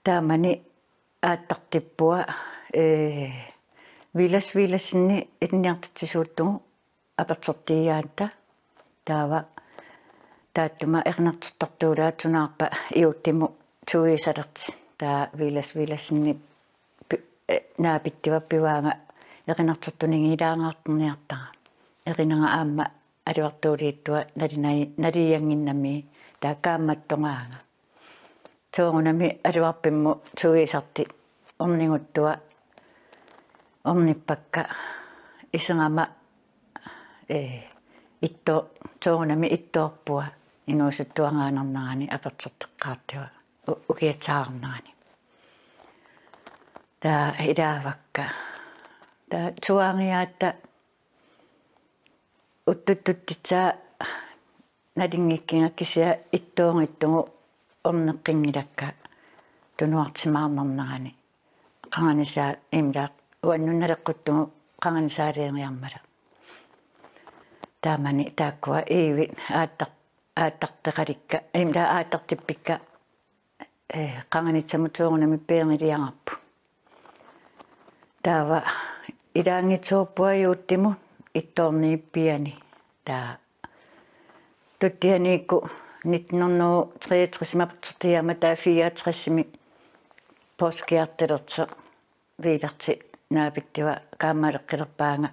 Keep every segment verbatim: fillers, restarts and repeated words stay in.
Taamani aattartippua, ee, Villads Villadsenip ilinniartitsisuulluni apersortigigatta. Taava taassuma erinarsortartuulaat sunaarpa Juuttimut tuisalerti. Taava Villads Villadsenip pi-, ee, naapittuat pivaannga erinarsortuninngaanniit ilaangaartorniartara. Erinanga aamma aluartuuliittua nalina-, naligiannginnami taava kaammattoraanga. Soorunami aluarpimmut tuisartut orniguttua ornippakka iserama, ee, itto-, soorunami ittoorpua inuusuttuarngaannarnerani apersorteqqaartua u-, ukiatsiarnerani. Taava ilaavakka. Taava tuaariaatta uttuttuttitsaa nalinngikkiga kisianni ittoornittugu orneqqinngilakka tunuarsimaarnarnerani. Qanganisaa imlaaq uannut naleqquttugu qanganisaaliigiarmata. Taamani taakkua iivit aattar-, aattarteqalikka, imlaaq aattartippikka, ee, qanganissamut soorunami peerniliagarput. Taava ilaanngitsoorpua Juuttimut ittoorniippiani. Taava tutsianiikku nitten hundrede treogtresimi apersortigigatta taava fireogtresimi poorskiartalersoq Villadsip naapittua kaammaleqqilerpaanga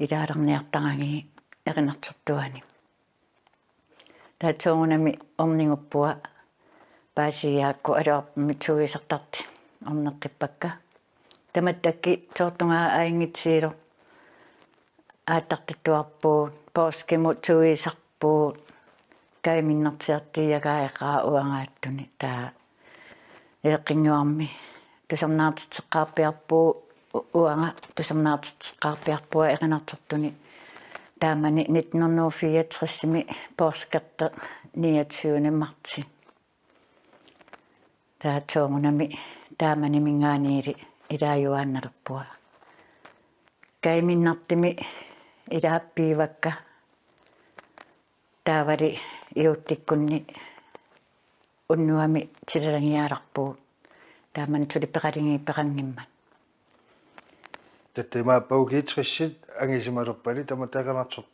ilaalerniartaraanni erinarsortuani. Taava soorunami orniguppua paasigaakku aluarpimmut tuisartartut orneqqippakka. Tamattakkut soorlu aingitsigillu aattartittuarpugut, poorskimut tuisarpugut, kajiminnartiartuugajaqqaarput uangattuni taava Eeqqinguarmi tusarnaartitseqqaarpiarpugut u-, uanga tusarnaartitseqqaarpiarpunga erinarsortuni taamani nitten hundrede fireogtresimi poorskertoq niogtyvende marts. Taava soorunami taamaniminngaanniilli ilaajuaannalerpunga. Kajiminnartumik ilaappiivakka taavali Juuttikkunni unnuami tilalagialarpugut. Taamani suli peqaligiippeqanngimmat. Taava imaappa ukiut tressit angisumalerpali tamatta erinartor-,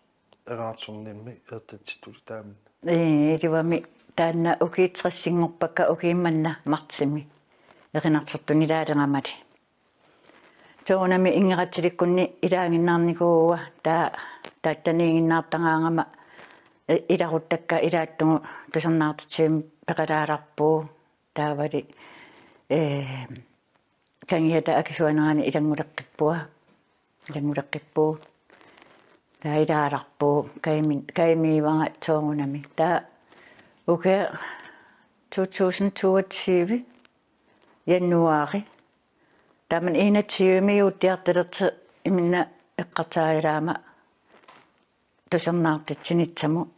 erinarsornermi eertitsituli taamani. Ee, iluamik taanna ukiut tressinngorpakka ukiummanna martsimi erinarsortuni ilaaleramali. Soorunami inngeqatilikkunni ilaaginnarnikuuara taava taattaniiginnartaraangama i-, ilaruttakka ilaattugut tusarnaartitsivimmi peqalaalarpugut taavali, ee, kangiata akisuanerani ilannguleqqippunga, ilannguleqqippugut. Taava ilaalarpugut kajimi-, kajimiivara soorunami. Taava ukioq to tusind toogtyve januaari. Taamani enogtyvemi juuttiartalersoq iminna eqqarsaatigalugu tusarnaartitsinissamut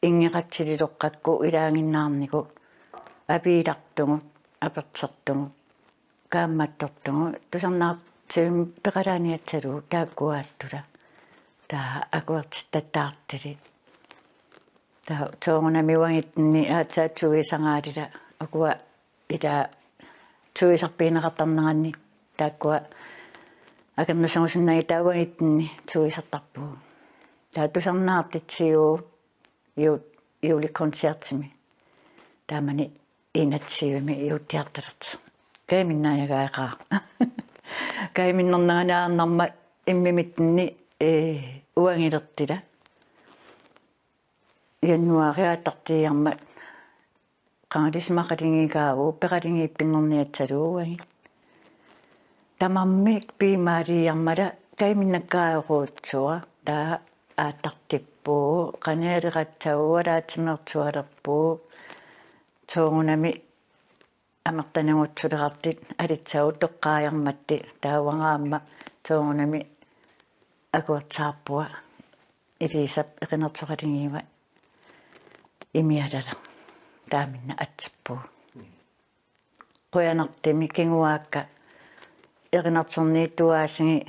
inngeqatililoqqakku ilaaginnarnikut apiilartugut, apersortugut, kaammattortugut, tusarnaartitsivimmi peqalaaniassalu taakkuattula. Taava akuersittattaartuli. Taava soorunami uagutsinnit aatsaat tuisaraalluta ukua ila tuisarpigineqartarneranni taakkua akornusarusunnagit taava uagutsinnit tuisartarpugut. Taava tusarnaartitsivugut ju-, julekoncertimi. Taamani enogtyvemi juuttiartalersoq. Kajuminnaajagaaqaaq. Kajuminnernerani aarnarmat immimitsinni, ee, uagutsinnit. Januaari aattartiiarmat qangali isumaqaligiigaavugut peqaligiippinngorniassalu uagut. Tamarmik piumaaliiarmata kajuminnakkaajuruutsuara taava aattartippugut qanialeratsagu alaatsimeersualerpugut soorunami amertanagutsulerartut alitsagut toqqaajarmattut taava uanga aamma soorunami akuersaarpunga Elisap eqinersoqaligiva imialala taaminna atsippugut. Qujanartumik kinguaakka erinarsorniittuaasigi,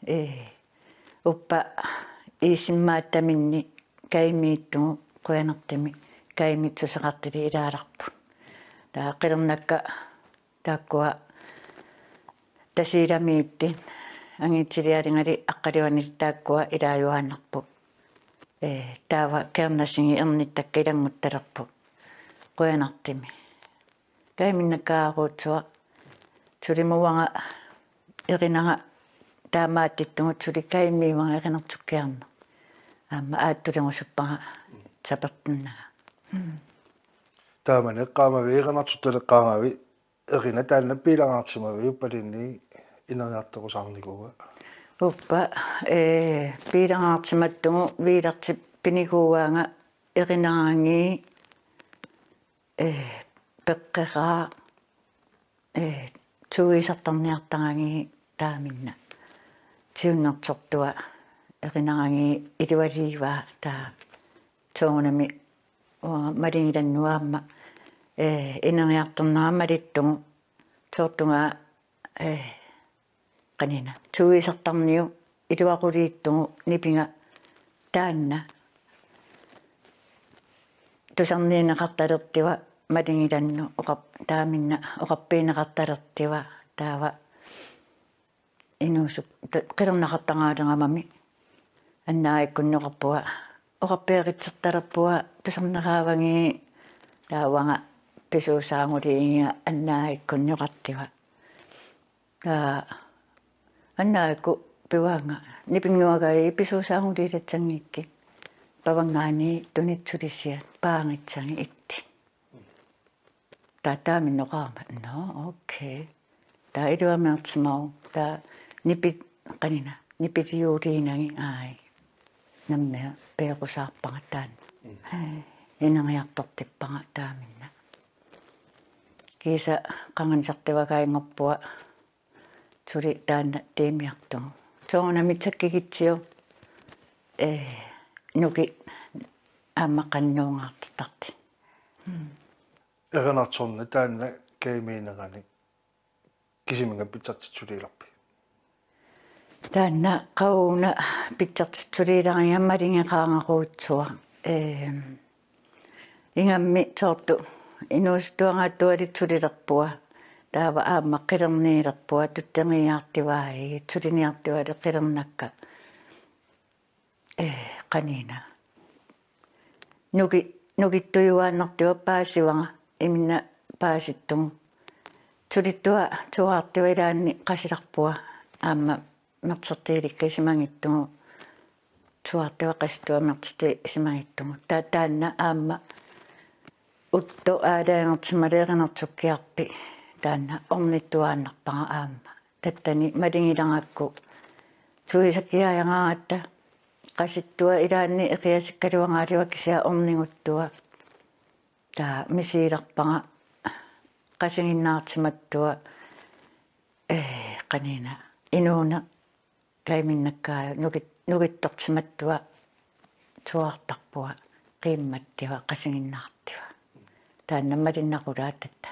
ee, uppa iisimmaattaminni kajumiittugut qujanartumik kajumit susoqartullu ilaalerput. Taava qilernakka Taakkua Tasiilamiittut angiutsilialingali aqqaluanit taakkua ilaajuaannarput. Ee, taava Kernasingit ernittakka ilannguttalerput. Qujanartumik. Kajuminnakkaaruutsuaq, suli uanga erinanga taamaattittugut suli Kajumiit uanga erinartukkiarneq. Aamma aattulerusuppara sapertunnanga. Taamani eqqaamavit erinartortaleqqaarnagavit erinaq taanna biilangaartimaviuk, palinni ineriartorusaarnikuua? Uuppa, ee, biilangaartimattugu biilertik pinikuuaanga erinaraanni, ee, peqqeraa, ee, tuisartarniartaraanni taaminna. Siunnersortua erinaraanni ilualiivaa taava soorunami uanga malugilannut aamma, ee, ineriartornera malittugu soorlu uanga, ee, qanina tuisartarniuk iluaquliittugu nipiga taanna tusarniunneqartalertua malugilannut oqar-, taaminna oqarfigineqartalertua taava inuusup-, ta-, qilernaqartaraaleramami Annaakkut oqarpunga, oqarfigeqqissalerpunga tusarneraavagi, taava uanga pisuussaaguliinnginnama Annaakkut oqartunga. Taava Annaakkut pivaanga: Nipinnguagai pisuussaaguliilassanngikkit, pavanngaanniit tunitsulisiat paagissagit ittut. Taava taaminna oqarama: Nå, okay. Taava iluamiarsimavoq, taava nipi-, qanina, nipiliuliinagit, aai. Nammineq peerusaarpara taanna. Mm. Ineriartortippara taaminna. Kiisa qanganisartuaannguarpunga suli taanna tiimiartugu. Soorunami sakkugutsigu, ee, nukit aamma qanoq nuungaartartut. Mm. Erinarsorneq taanna Kajumiinnerani kisiminga pitsarsitsuliilarpit? Taanna qauna pitsarsitsuliilariga malugeqaannarujussuaq. Ehm, ingammik soorlu inuusuttuaraattualu sulilerpunga. Taava aamma qilerniilerpunga, tuttaniiaartuaai, suliniartualu qilernakka. Ee, qanina. Nuki-, nukittujuaannartuarput paasivara, iminna paasittugu. Sulittua suaartua ilaanni qasilerpunga, aamma mersertuulikka isumagittugu. Suaartua qasittua mersertuut isumagittugu. Ta-, taanna aamma Uttoq aalajangersimalerinertukkiarpit taanna ornittuaannarpara aamma. Tattani malugilarakku tuisakiaajaratta qasittua ilaanni eqiasikkaluaraluaq kisianni orniguttua. Taava misigilerpara qasiginnaartimattua, ee, qanina, inuuneq Kajuminnakkaajut nukit-, nukittortimattua suaartarpunga, qiimmattua qasiginnaartua. Taanna malunnarulaartatta.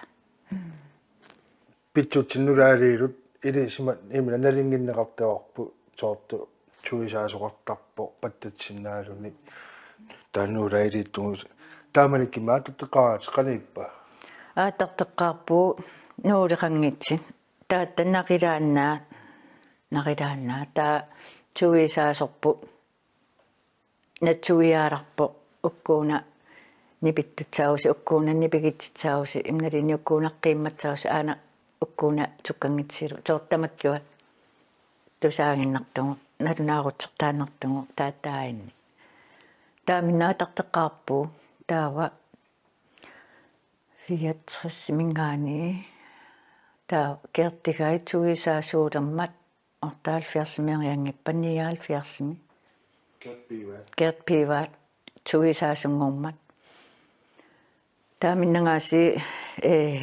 Pitsutsit nulaaliillutik ilisima imminut nalunnginneqartuarput soorlu tuisaasoqartarpoq pattatsinnaaluni. Taanna nulaaliittugut. Taamanikkut aattarteqqaarakkit qanoq ippa? Aattarteqqaarpugut nuuleqanngitsut. Taava naqulaannaat, naqulaannaat, taava tuisaasorput, natsuiaalarpoq, ukkuuna nipittussaavusi, ukkuuna nipigittussaavusi, imaluunniit ukkuuna qiimmassaavusi, aana ukkuuna sukkanngitsuusi, soorlu tamakkua tusaaginnartugut, nalunaarutsertaannartugut, taava taanna. Taaminna aattarteqqaarpugut, taava fireogtres-iminngaanniit. Taava Gertigai tuisaasuulermat, otteoghalvfjerds-imiit erianngippat nioghalvfjerds-imi. Gert Pivaat. Gert Pivaat tuisaasunngormat. Taaminngaasiit, ee,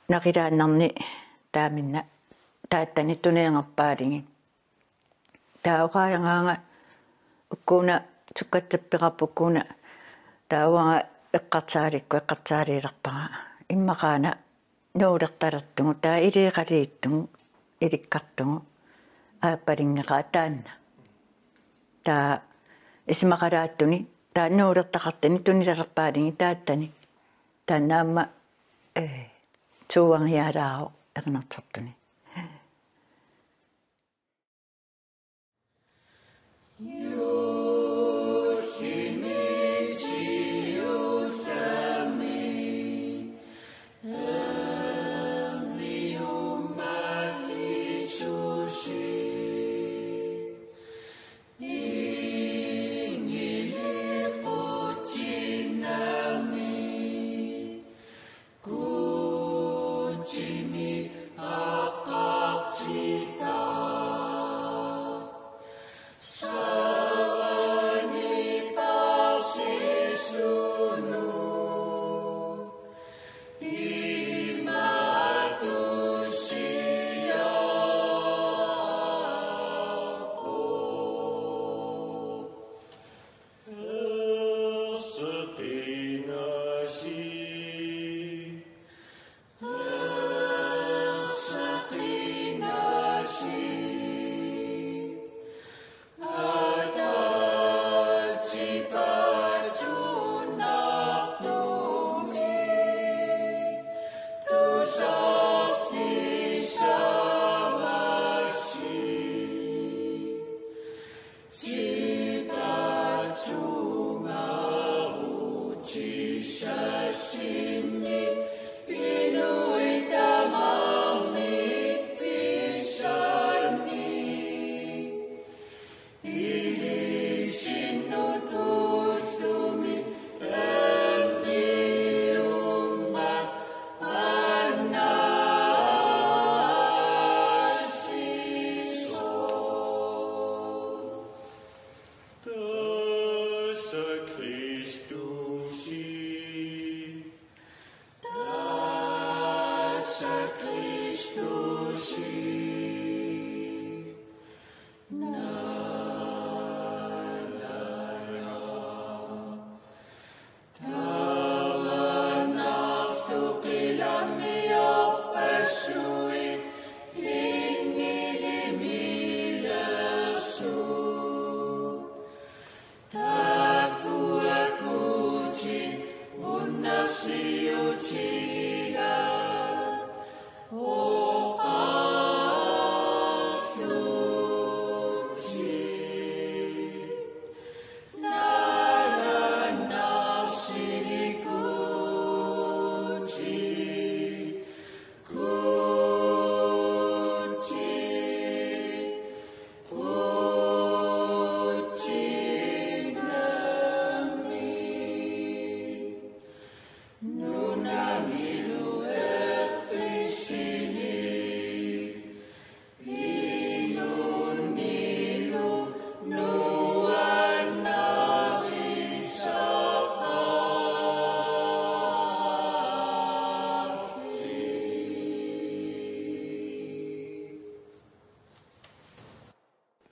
naqulaannarnik taaminna taattani tunineqarpaalugit. Taava oqaajaraanga ukkuuna sukkatserpiarput ukkuuna, taava uanga eqqarsaalikkut eqqarsaaliilerpara. Immaqaana nuulertalertugut, taava ileeqaliittugut, ilikkartugut, aappalunneqaaq taanna. Taava isumaqalaattuni, taava nuulertaqartuni tunisalerpaalugit taattani. Taanna aamma, ee, suuangialaaruk. erinarsortuni.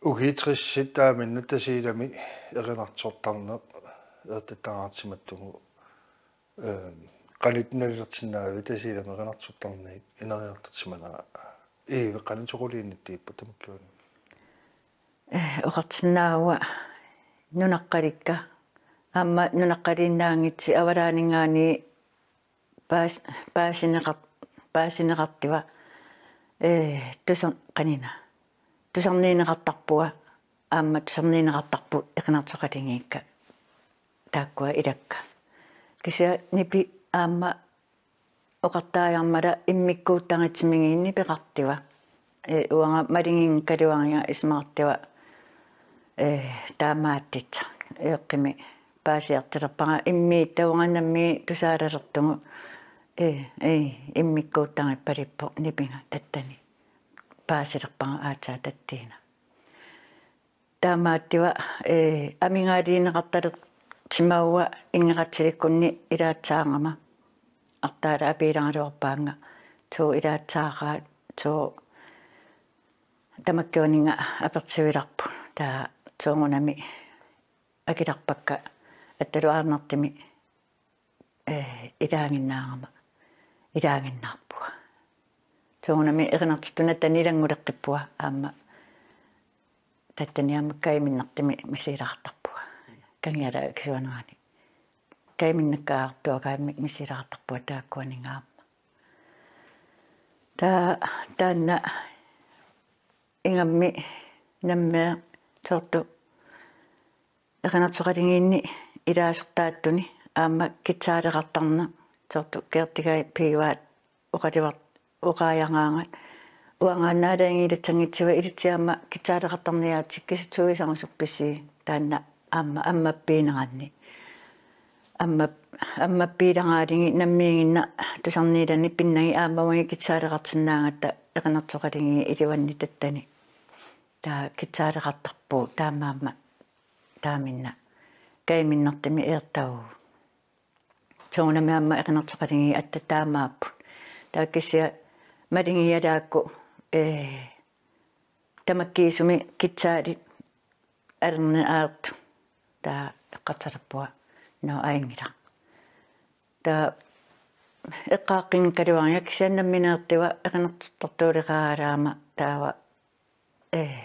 Ukiut tressit taamani Tasiilami erinarsortarneq ertattagaartimattugu, ehm, qanoq nalilersinnaavit Tasiilami erinarsortarnerit ineriartortimanera? Ii, qanoq soquliinnittuupput tamakkuani? Eh, oqarsinnaavara nunaqqalikka. Aamma nunaqqaliinnaanngitsoq avalaaninngaanniit paas-, paasineqar-, paasineqartugut, eh, tusar-, qanina. Tusarniinneqartarpugut, aamma tusarniinneqartarput erinarsoqatigiikka. Taakkua ilakka. Kisianni nipi aamma oqartariarmata immikkuuttaritsimingiinneq peqartugut. Eh, uanga malinginngikkaluariga isumaqarpunga, eh, taamaattussaq. Eqqummi paasiartulerpara immiittuugaangammi tusaalalertugut. Eh, eh, immikkuuttarippaluppoq nipiga tattani. Paasilerpara aatsaat tattuuna. Taamaattugut, eh, amigaaliineqartalersimavunga inngeqatsilikkunni ilaatsaagama. Artaala apiileraluarpaannga, suu ilaatsaaqaat, suu tamakkuaninnga apersuilarput. Taava soorunami akilerpakka attaluarnartumik, eh, ilaaginnaagama, ilaaginnarpunga. Soorunami erinarsortunik tattani ilannguleqqippunga aamma. Tattani aamma kajuminnartumik misigilaartarpunga. Kangialaa kisuanerani. Kajuminnakkaartuaqqamik misigilaartarpunga taakkuaninnga aamma. Ta-, taanna ingammik nammineq soorlu erinarsoqatigiinni ilaasortaattuni aamma guitareqartarneq soorlu Gertigai piivaat oqaluar-, oqaajaraangat uangaannaalaanngilassanngitsigut ilitsi aamma guitareqartarniaatsit kisitsisit isarusuppisii taanna aamma ammappiineranni. Amma-, ammappiileraalugit nammineq tusarniillutik pinnagit aamma uagut guitareqartinnaagatta erinarsoqatigiit iluanni tattani. Taava guitareqartarpugut taamaammat taaminna Kajiminnartumik eertavugut. Soorunami aamma erinarsoqatigiit aatsaat taamaapput. Taava kisianni malugialaarukku, ee, tamakkiisumik guitarit alerneq ajortut. Taava eqqarsalerpunga: Nå, ajunngilaq. Taava eqqaaqqinngikkaluarlunga kisianni nammineerlunga erinarsortartuuleqaalaarama taava, ee,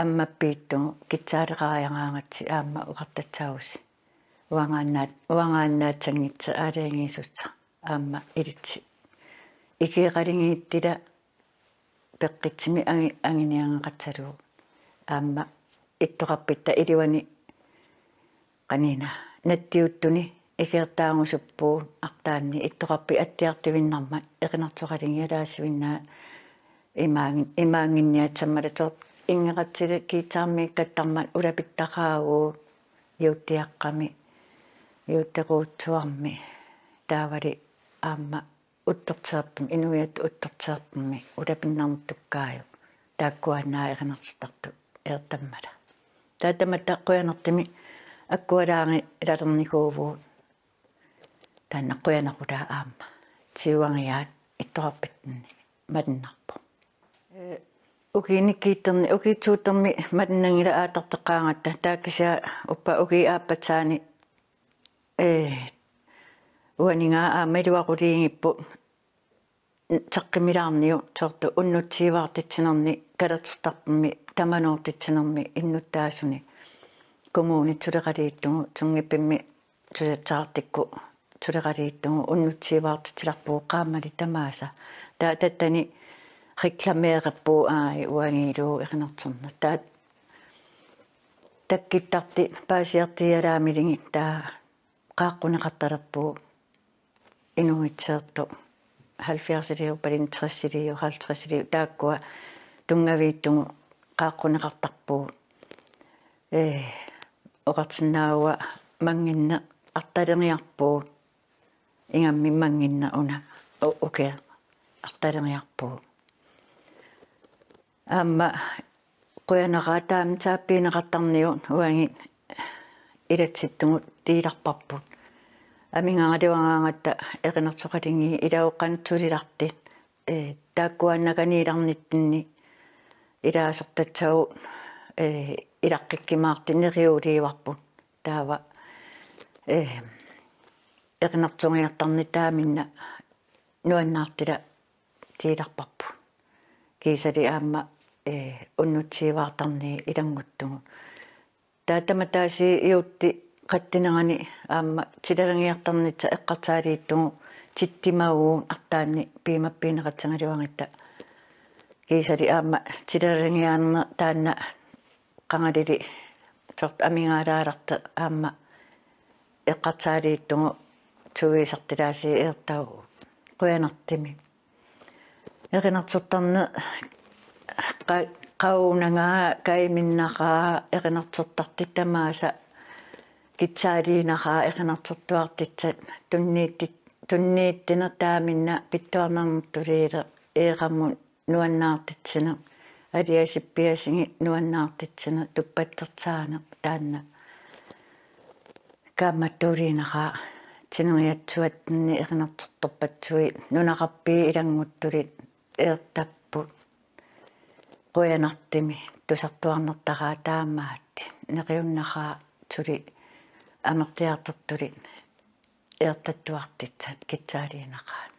ammappiittugut guitareqaajaraangatsi aamma oqartassaavusi. Uangaannaat-, uangaannaassanngitsoq aalajangiisussaq aamma ilitsi. Ikioqalugiittugut peqqissumik angi-, anguniagaqassalugu. Aamma ittoqarpitta iluani qanina nassiuttuni ikiortaarusuppugut arlaanni ittoqarfik atsiartuinnarmat erinarsoqatigiit ataasiinnaq imaanngin-, imaannginniassammallu soorlu inngeqatsilu guitarimiikkattarmat ulapittaqaagut juuttiaqqami, juuttequutsuarmi taavalu aamma uttorteerpummi, inuiattut uttorteerpummi ulapinnarnertukkaajuk. Taakkuaannaa erinarsortartut eertammata. Taava tamatta qujanartumik akkualaaralernikuuvugut. Taanna qujanaqulaa aamma. Siuangiaat ittoqarfitsinni malunnarpoq. Ee, ukiuni kiitterni, ukiut suuttormi malunnanngilaq aallarteqqaaraangatta. Taava kisianni uppa ukiup aappassaani, ee, uaninnga aamma iluaquliigipput saqqummilaarniuk soorlu unnussiivaartitsinerni kalersortarpummi tamanoortitsinermi innuttaasuni. Kommunit suleqaliittugut, sunngipimmi susassaqartukkut suleqaliittugut, unnussiivaartitsilerpugut qaammatit tamaasa. Taava tattani reklameererpugut aai uagutsinnut erinarsorneq. Taava takkuttartut paasiartuialaarlugit taava qaaqquneqartalerpugut inuusuttortoq halvfjerdsiliuppalin tresiliu, halvtredsiliu taakkua tunngaviittugut qaaqquneqartarpugut. Ee, oqarsinnaavunga mannginneq artaleriarpugut. Ingammik mannginneq una u-, ukioq artaleriarpugut. Aamma qujanaqaaq taama saappiunneqartarniuk uagut ilassittugut tiilarparput. Amigaluaraangatta erinarsoqatigiit ilaquttat sulilaartut, ee, taakkuannakaniilarnitsinni ilaasortassagut, ee, ilaqqikkumaartut neriuliivarput. Taava, ee, erinarsoqatigiittarneq taaminna nuannaartut tiilarparput. Kiisalu aamma, ee, unnussiivaartarneq ilannguttugut. Taava tamataasiit juutti qattinerani aamma silalagiartarnissaq eqqarsaatigalugu tittimavugut arlaanni piumappiunneqassagaluaratta. Kiisalu aamma silalagiarneq taanna qangalili soorlu amigaalaalertoq aamma eqqarsaatigalugu suiisartulaasii eertavugut. Qujanartumik. Erinarsortarneq qa-, qaunagaa, Kajuminnaqaaq, erinarsortartut tamaasa guitariinnaqaaq, erinarsortuartussat tunniuttut-, tunniuttuneq taaminna pitsuarnarnertuliileq, eeqamut nuannaartitsineq, aliasippiasugit nuannaartitsineq, tuppatsersaaneq taanna. Kaammattuuliinnaqaaq, sineriatsuatsinni erinarsortorpassuit nunaqarfiit ilannguttulik eertarput. Qujanartumik tusartuarnertaqaaq taamaattut, neriunnaqaaq suli amerliartortulik eertattuartussat guitariinnaqaat.